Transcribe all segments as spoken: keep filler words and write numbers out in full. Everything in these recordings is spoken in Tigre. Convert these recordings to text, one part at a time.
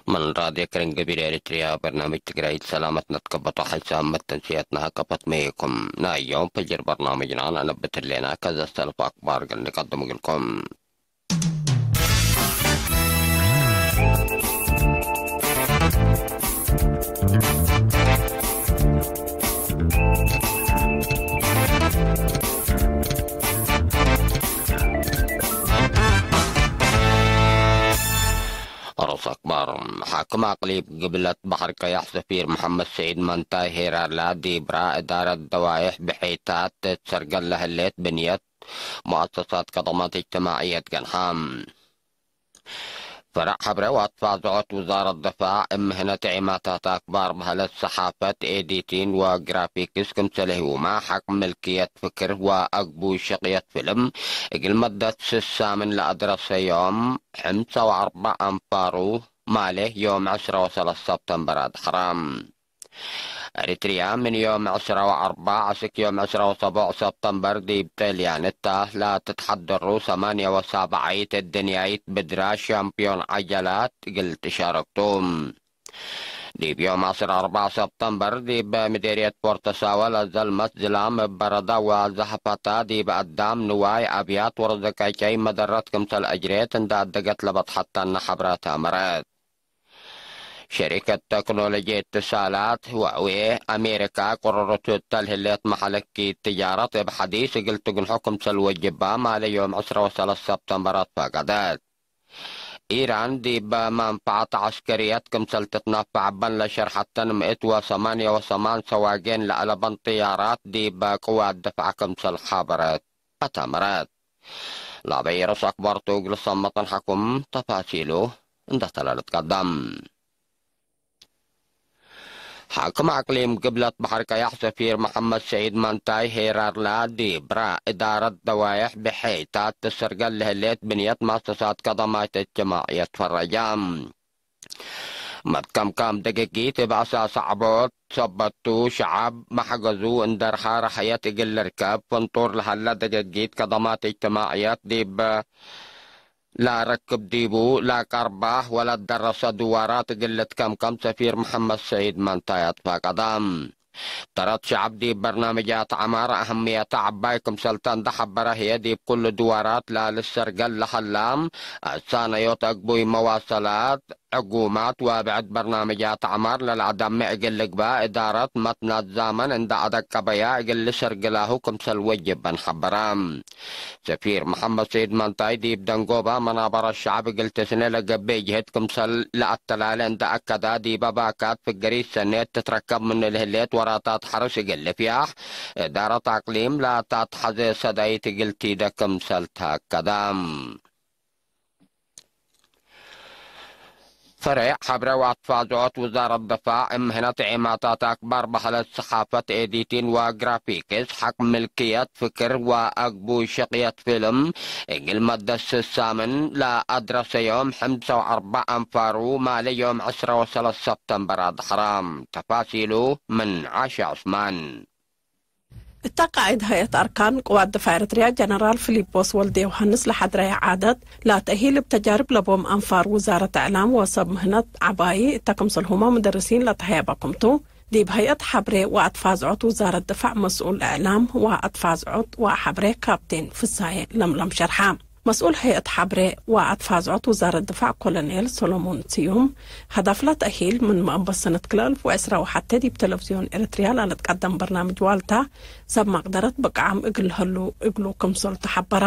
ምን ራድዮ ክርን ገቢል ኤሪትርያ፣ በርናምጅ ትግራይት ሰላመት ነትከበቶ ሐይሳም መተንስየትና ከፈት መይኩም። ናይ ዮም ፈጅር በርናምጅና ነአነብት ህሌና፣ ከዘ ሰልፍ አክባር እግል ንቀድም እግልኩም። ርኡስ አክባር። ሓክም አቅሊም ግብለት በሐር ቀያሕ ሰፊር መሐመድ ሰዒድ መንታይ ሄራርላ፣ ዲብ ራእ እዳረት ደዋይሕ ብሐይታት ትሰርገል ለህሌት ብንየት ሙአሰሳት ከደማት እጅትማዕየት ገንሐ። ፈረዕ ሐብረ ወአትፋዝዖት ውዛረት ድፋዕ፣ እብ ምህነት ዔማታት አክባር በህለት ሰሓፈት፣ ኤዲቲን ወግራፊክስ ክምሰልሁመ ሐቅ ምልክየት ፍክር ወአግቡይ ሸቅየት ፍልም እግል መደት ስሳ ምን ለአድረሰዮም፣ ሕምሳ ወአርበዕ አንፋሩ ማሌ ዮም ዕስረ ወሰለስ ሰብተምበር አድሐረ። ኤሪትርያ ምን ዮም ዕስረ ወአርበዕ አስክ ዮም ዕስረ ወሰቡዕ ሰብተምበር ዲብ ጣልያን እታ ለትትሐደሩ ሰማንየ ወሳብዓይት እድንያይት ብድራ ሻምፕዮን ዐጀላት እግል ትሻረክ ቱ። ዲብ ዮም ዐስር አርበዕ ሰብተምበር ዲብ ምዴርየት ፖርተሳወ ለዘልመት ዝላም እብ በረዳ ወዘሐፈታ ዲብ አዳም ንዋይ አብያት ወረዘቀጨይ መደረት ክምሰል አጅሬት እንደ አደገት ለበጽሐተነ ሐብራት አመረት። ሸሪከት ተክኖሎጂ እትሳላት ሁዋዌ አሜሪካ ቅርርቱ እተ ለህሌት መሐለኪት ትጃረት እብ ሐዲስ እግል ትግንሖ ክምሰል ወጅባ ማለ ዮም ዕስረ ወሰለስ ሰብተምበር አትፈቀደት። ኢራን ዲብ መንፈዐት ዐስከርየት ክምሰል ትትነፈዕ በን ለሸርሐተን ምእት ወሰማንየ ወሰማን ሰዋጌን ለአለበን ጥያራት ዲብ ቅዋት ድፍዕ ክምሰል ሐበረት አተመረት። ላበይ ርኡስ አክባር ቱ እግል ሰመጠን ሐኩም ተፋሲሉ እንደ ተለ ልትቀደም። ሓክም አቅሊም ግብለት በሐር ቀያሕ ሰፊር መሐመድ ሰዒድ መንታይ ሄራርላ፣ ዲብ ራእ እዳረት ደዋይሕ ብሐይታት ትሰርገል ለህሌት ብንየት መአሰሳት ከደማት እጅትማዕየት ፈረጃ። መትከምካም ደገጊት እብ አሳስ አዕቦት ሰበቱ፣ ሸዐብ መሕገዙ እንደ ርሃ ረሐየት እግል ልርከብ ፍንጡር ለሀለ ደገጊት ከደማት እጅትማዕየት ዲብ ለረክብ ዲቡ ለቀርባህ ወለደረሰ ድዋራት እግል ልትከምከም ሰፊር መሐመድ ሰዒድ መንታይ አትፋቀደ። ተረት ሸዐብ ዲብ በርናምጃት ዐማር አህምየተ ዐባይ ክምሰልተ እንደ ሐበረ ህዬ፣ ዲብ ኩሉ ድዋራት ለልሰርገል ለሀላ አሳነዮት አግቡይ መዋሰላት፣ ዕጉማት ወብዕድ በርናምጃት ዐማር ለለአደምዕ እግል ልግበእ እዳረት መትናት ዛመን እንደ አደቀበያ እግል ልሰርግላሁ ክምሰል ወጅበን ሐበረ። ሰፊር መሐመድ ሰዒድ መንታይ ዲብ ደንጎበ መናበረ ሸዐብ እግል ትስኔ ለገብእ ጅህድ ክምሰል ለአተላሌ እንደ አከደ፣ ዲበ ባካት ፍገሪት ሰኔት ትትረከብ ምኑ ለህሌት ወራታት ሐርስ እግል ልፍያሕ እዳረት አቅሊም ለአታትሐዜ ሰዳይት እግል ቲደ ክምሰል ተአከደ። ፈሬዕ ሐብሬ ወአትፋዝዖት ውዛረት ድፋዕ፣ እምህነት ዔማታት አክባር በህለት ሰሓፈት፣ ኤዲቲን ወግራፊክስ፣ ሐቅ ምልክየት ፍክር ወአግቡይ ሸቅየት ፊልም እግል መደት ስሳምን ለአድረሰዮም፣ ሕምሳ ወአርበዕ አንፋሩ ማሌ ዮም ዕስረ ወሰለስ ሰብተምበር አድሐራ። ተፋሲሉ ምን ዓሻ ዑስማን። እተ ቃእድ ሀይአት አርካን ቅዋት ድፋዕ ኤረትርያ ጀነራል ፊሊጶስ ወልደዮሐንስ ለሐድረየ ዓደት፣ ለተእሂል እብ ተጃርብ ለቦም አንፋር ውዛረት እዕላም ወሰብ ምህነት ዐባዪ እተ ክምሰልሁመ ሙደርሲን ለተሀየበ ክምቱ፣ ዲብ ሀይአት ሐብሬ ወአትፋዝዖት ውዛረት ድፋዕ መስኡል እዕላም ወአትፋዝዖት ወሐብሬ ካፕቴን ፍሳዬ ለምለም ሸርሐ። መስኡል ሀይአት ሐብሬ ወአትፋዝዖት ውዛረት ድፋዕ ኮሎኔል ሶሎሞን ስዩም፣ ሀዳፍ ለተእሂል ምን መአንበሰነት ክልኤ አልፍ ወዕስራ ወሐቴ ዲብ ቴሌቪዝዮን ኤረትርያ ለልትቀደም በርናምጅ ዋልታ፣ ሰብ መቅደረት ብቅዓም እግል ለሀሉ እግሉ ክምሰል ተሐበረ።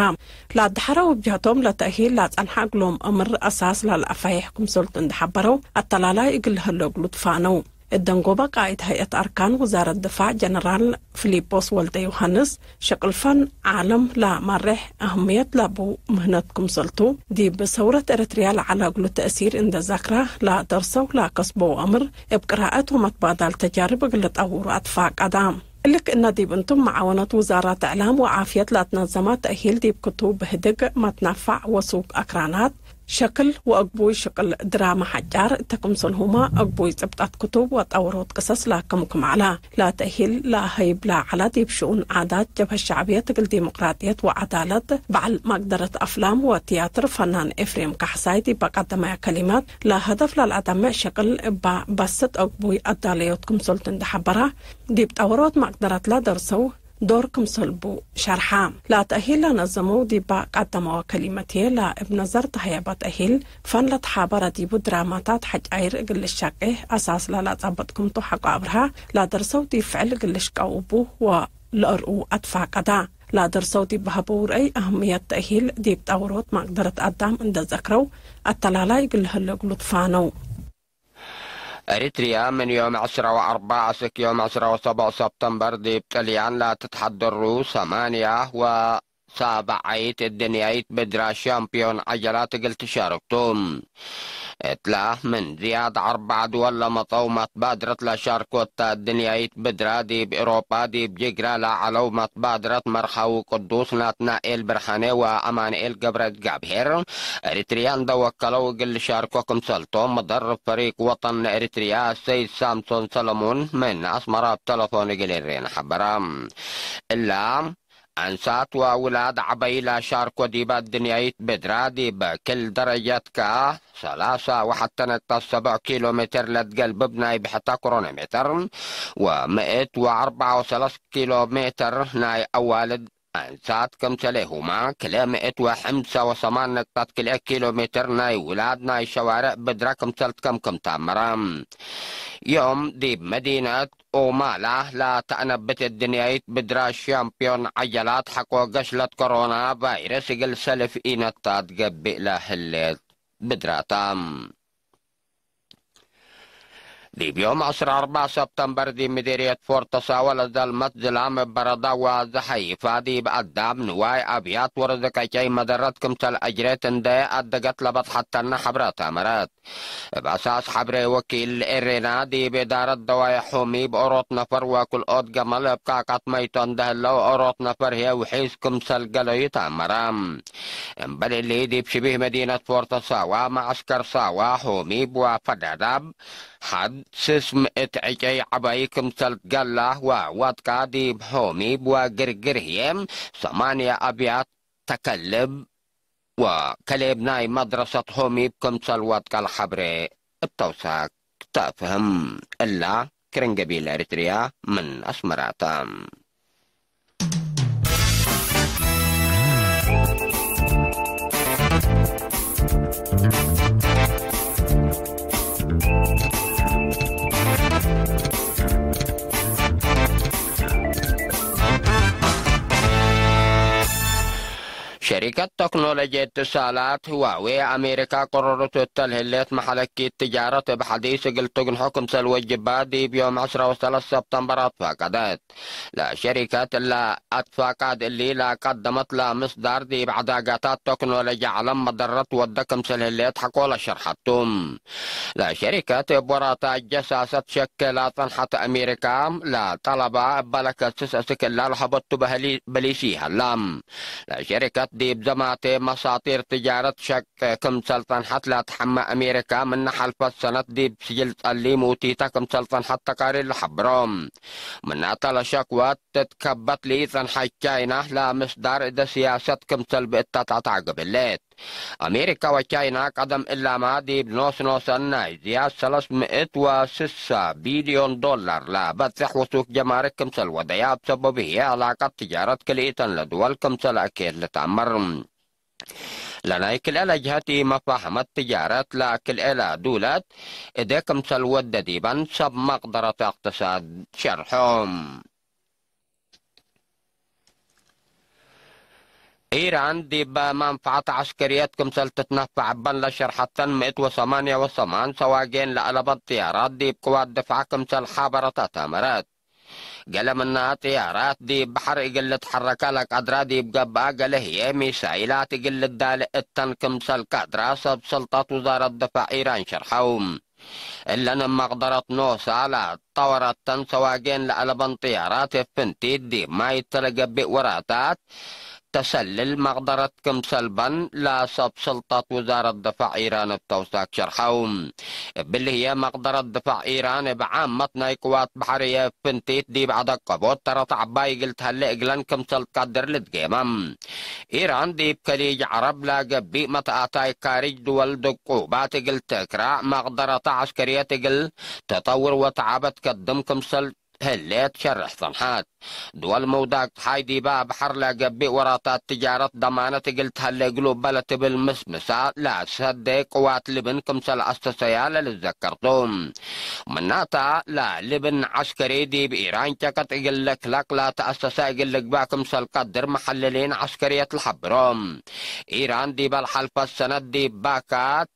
ለአድሐረው እብ ጀህቶም ለተእሂል ለጸንሐ እግሎም አምር አሳስ ለለአፋይሕ ክምሰልቱ እንደ ሐበረው፣ አተላላይ እግል ለሀሉ እግሉ ትፋነው። እደንጎበ ቃእድ ሀይአት አርካን ውዛረት ድፋዕ ጀነራል ፊሊጶስ ወልደ ዮሐንስ፣ ሸቅል ፈን ዓለም ለመሬሕ አህምየት ለቡ ምህነት ክምሰልቱ፣ ዲብ ሰውረት ኤረትርያ ለዐለ እግሉ ተእሲር እንደ ዘክረ፣ ለደርሰው ለከስበው አምር እብ ቅራአት ወመትባዳል ተጃርብ እግል ልጠውሩ አትፋቀደ። እሊ ክእነ ዲብ እንቱም መዓወነት ውዛራት እዕላም ወዓፍየት ለአትነዘመ ተእሂል ዲብ ክቱ ብህድግ መትነፋዕ ወሱግ አክራናት፣ ሸክል ወአግቡይ ሽቅል ድራመ ሐጫር እተ ክምሰልሁመ አግቡይ ጽብጣት ክቱብ ወጠውሮት ቅሰስ ለአከምክም ዐላ። ለተእሂል ለአሀይብ ለዐላ ዲብ ሽኡን ዓዳት ጀብሀት ሸዕብየት እግል ዲሞቅራጥየት ወዐዳለት በዐል መቅደረት አፍላም ወትያትር ፈናን ኤፍሬም ካሕሳይ ዲብ አቀደመያ ከሊመት፣ ለሀደፍ ለልአደምዕ ሸቅል እባ በስጥ አግቡይ አዳለዮት ክምሰልቱ እንዴ ሐበራ፣ ዲብ ጠውሮት መቅደረት ለደርሰው ዶር ክምሰል ቡ ሸርሐ። ለተእሂል ለነዘመው ዲባ ቀደመወ ከሊመት ህዬ፣ ለእብ ነዘር ተሀየበ ተእሂል ፈን ለተሓበረ ዲቡ ድራማታት ሐጫይር እግል ልሻቄ አሳስ ለለጸበጥ ክምቱ ሐቆ አብርሃ፣ ለደርሰው ዲብ ፍዕል እግል ልሽቀው እቡ ወለአርኡ አትፋቀዳ። ለደርሰው ዲብ ሀበው ረአይ አህምየት ተእሂል ዲብ ጠውሮት መቅደረት አዳም እንደ ዘክረው፣ አተላላይ እግል ለህለ እግሉ ትፋነው። ኤሪትሪያ ምን ዮም ዕስራ ወአርበዕ አስክ ዮም ዕስራ ወሰብዕ ሰብተምበር ዲብ ጥልያን ለትትሐደሩ ሰማንያ ወሳብዓይት እድንያይት ብድራ ሻምፒዮን ዐጀላት እግል ትሻርክ ቱ። እትላ ምን ዝያድ አርበዕ ድወል ለመጸው መትባድረት ለሻርኮት ተ እድንያይት ብድራ ዲብ ኤሮጳ ዲብ ጅግራ ለዐለው መትባድረት መርሐዊ ቅዱስ ናትናኤል ብርሃኔ ወአማኑኤል ገብረ እዝጋብሄር ኤሪትሪያ እንደ ወከለው እግል ልሻርኮ ክምሰልቶም፣ መደርብ ፈሪቅ ወጠን ኤሪትሪያ ሰይድ ሳምሶን ሰለሙን ምን አስመራ እብ ተለፎን እግል ኤሬነ ሐበረ። እላ አንሳት ወውላድ ዐበይ ለሻርኮ ዲበ እድንያይት ብድራ ዲብ ክል ደረጀት ከ ሰላሳ ወሐተ ነጥብ ሰብዕ ኪሎ ሜትር ለትገልብብ ናይ ብሕተ ክሮኖሜትር ወምእት ወአርበዕ ወሰለስ ኪሎ ሜትር ናይ አዋልድ አንሳት ክምሰሌሁመ፣ ክልኤ ምእት ወሐምሳ ወሰማን ነጥበት ክልኤ ኪሎ ሜትር ናይ ውላድ ናይ ሸዋርዕ ብድረ ክምሰል ትከምክም ተአመረ። ዮም ዲብ መዲነት ኡማላ ለተአነብት እድንያይት ብድረ ሻምፒዮን ዐጀላት ሐቆ ገሽለት ኮሮና ቫይረስ እግል ሰልፍ ኢነታት ገብእ ለህሌት ብድራታ። ዲብ ዮም ዕስራ አርበዕ ሰብተምበር ዲብ ምዴርየት ፎርት ተሳወ ለዘልመት ዝላም እብ በረዳ ወዘሐይፋ ዲብ አዳም ንዋይ አብያት ወርዝቅ ዕጨይ መደረት ክምሰል አጅሬት እንዴ አደገት ለበጽሐተነ ሐብረ ተአመረት። እብ አሳስ ሐብሬ ወኪል ኤሬና ዲብ እዳረት ደዋይ ሑሚ ብኦሮት ነፈር ወክልኦት ገመል እብ ቃቃት መይቶ እንዴ ህለው ኦሮት ነፈር ህዬ ውሒዝ ክምሰል ገለዩ ተአመረ። እምበል እሊ ዲብ ሽቢህ መዲነት ፎርት ሳዋ መዐስከር ሳዋ ሑሚብ ወፈዳዳብ ሐድ ስስ ምእት ዕጨይ ዐባይ ክምሰል ትገላ ወወድቃ ዲብ ሆሚብ ወግርግር ህዬ ሰማንያ አብያት ተከልብ ወከሌብ ናይ መድረሰት ሆሚብ ክምሰል ወድቀ ለሐብሬ እብ ተውሳክ ተፍህም። እላ ክርን ገቢል ኤሪትርያ ምን አስመራተ። ሸሪከት ተክኖሎጂ እትሳላት ህዋዌ አሜሪካ ቅረሩት እተ ለህሌት መሐለኪት ትጃረት እብ ሐዲስ እግል ትግንሖ ክምሰል ወጅባ ዲብ ዮም ዕስራ ወሰለስ ሰብተምበር አትፋቀደት። ለሸሪከት እለ አትፋቃድ እሊ ለቀደመት ለምስዳር ዲብ ዐዳጋታት ተክኖሎጂ ዐለም መደረት ወደ ክምሰል ህሌት ሐቆለ ሸርሐቱ። ለሸሪከት እብ ወራታ ጀሳሰት ሸኬ ለጸንሐት አሜሪካ ለጠለባ እበ ለከስስ እስክ እላ ለሀበቱ በህሊ-፣ በሊሲ ሀላ። ለሸሪከት ዲብ ዘማቴ መሳጢር ትጃረት ሸቅ ክምሰል ጸንሐት ለትሐመ አሜሪካ ምነ ሐልፈት ሰነት ዲብ ስጅል ጸሊም ውቲተ ክምሰል ጸንሐት ተቃሪር ለሐብሮ። ምናተ ለሸክወት ትትከበት ለኢጸንሐት ቻይና ለምስዳር እደ ስያሰት ክምሰል ብእታ ተአትዐግብ ህሌት። አሜሪካ ወቻይና ቀደም እላመ ዲብ ኖስ ኖሰን ናይ ዝያድ ሰለስ ምእት ወስሳ ቢልዮን ዶላር ለበጽሕ ውሱክ ጀማርክ ክምሰል ወደያ እብ ሰበቡ ህዬ ዕላቀት ትጃረት ክልኢተን ለድወል ክምሰል አኬት ልትአመር። ለናይ ክልኤ ለጅሀት ኢመፋህመት ትጃረት ለክልኤ ለዱለት እዴ ክምሰል ወደ ዲበን ሰብ መቅደረት እቅትሳድ ሸርሖም። ኢራን ዲብ መንፈዐት ዐስከርየት ክምሰል ትትነፈዕ እበን ለሸርሐተን ምእት ወሰማንያ ወሰማን ሰዋጌን ለአለበት ጥያራት ዲብ ቅዋት ድፍዐ ክምሰል ሐበረት አተመረት። ገሌ ምና ጥያራት ዲብ በሐር እግል ልትሐረከ ለቀድራ ዲብ ገብአ፣ ገሌ ህዬ ሚሳይላት እግል ልዳሌ እተን ክምሰል ቀድራ ሰብ ሰልጣት ውዛረት ድፋዕ ኢራን ሸርሐው። እለን እብ መቅደረት ኖሳ ለጠወረተን ሰዋጌን ለአለበን ጥያራት እብ ፍንቲት ዲብ ማይ እተ ለገብእ ወራታት ተሰልል መቅደረት ክምሰል በን ለሰብ ስልጠት ውዛረት ድፋዕ ኢራን እብ ተውሳክ ሸርሐው። እብሊ ህዬ መቅደረት ድፋዕ ኢራን እብ ዓመት ናይ ቅዋት በሐርየ እብ ፍንቲት ዲብ አደቀቦት ተረት ዐባይ እግል ተህሌ እግለን ክምሰል ትቀድር ልትጌመ። ኢራን ዲብ ከሊጅ ዐረብ ለገብእ መትአታይ ካርጅ ድወል ድቁባት እግል ትክራዕ መቅደረተ ዐስከርየት እግል ተጠውር ወተዓበት ከድም ክምሰል ህሌት ሸርሕ ጸንሐት። ድወል ምውዳቅ ጸሓይ ዲበ በሐር ለገብእ ወራታት ትጃረት ደማነት እግል ተህሌ እግሉ እበ ለትብል ምስምሳ ለሰዴ ቅዋት ልብን ክምሰል አሰሰያ ለልዘከር ቱ። ምናተ፣ ለልብን ዐስከሪ ዲብ ኢራን ጨቀጥ እግል ልክለቅ ለተአሰሰ እግል ልግበእ ክምሰል ቀድር መሐልሊን ዐስከርየት ለሐብሮ። ኢራን ዲበ ለሐልፈት ሰነት ዲብ ባካት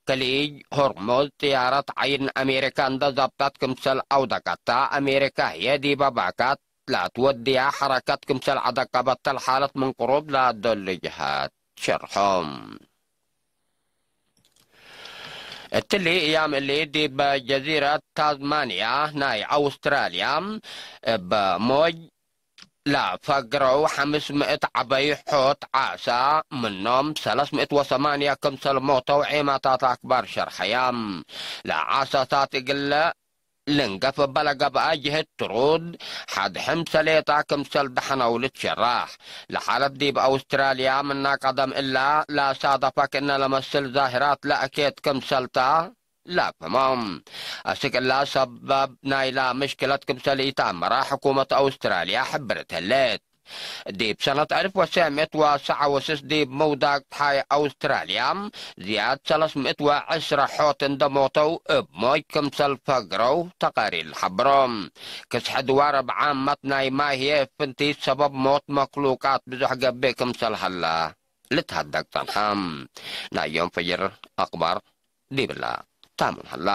ከሊጅ ሆርሙዝ ጥያረት ዐይን አሜሪካ እንደ ዘብጠት ክምሰል አውደቀተ፣ አሜሪካ ህዬ ዲበ ባካት ለትወድያ ሐረከት ክምሰል ዐደቀበተ ለሓለት ምን ቅሩብ ለደሉ ጀሃት ሸርሖም። እትሊ እያም እሊ ዲብ ጀዚረት ታዝማንያ ናይ አውስትራልያ እብ ሞጅ ለፈግረው ሐምስ ምእት ዐበይ ሖት ዓሳ፣ ምኖም ሰለስ ምእት ወሰማንያ ክምሰል ሞተው ዔማታት አክባር ሸርሐያ። ለዓሳታት እግለ ልንገፍ እበ ለገብአ ጅህት ትሩድ ሐድሕም ሰሌጣ ክምሰል ደሐነው ልትሸራሕ። ለሓለት ዲብ አውስትራልያ ምና ቀደም እላ ለሳደፈ ክእነ ለመስል ዛህራት ለአኬት ክምሰልታ ለአፍህሞም። አስክ እላ ሰበብ ናይላ ምሽክለት ክምሰል ኢተአመረ ሕኩመት አውስትራልያ ሕብርት ህሌት። ዲብ ሰነት አልፍ ወትሰዕ ምእት ወሰዓ ወስስ ዲብ ምውዳቅ ጸሓይ አውስትራልያ ዝያድ ሰለስ ምእት ወዐስረ ሖት እንደ ሞተው እብ ሞጅ ክምሰል ፈግረው ተቃሪር ለሐብሮ። ክስሐ ድዋር እብ ዓመት ናይ ማይ ህዬ እብ ፍንቲት ሰበብ ሞት መክሉቃት ብዙሕ ገብእ ክምሰል ሀላ ልትሀደግ ጸንሐ። ናይ ዮም ፈጅር አክባር ዲብላ ታምን ሀላ።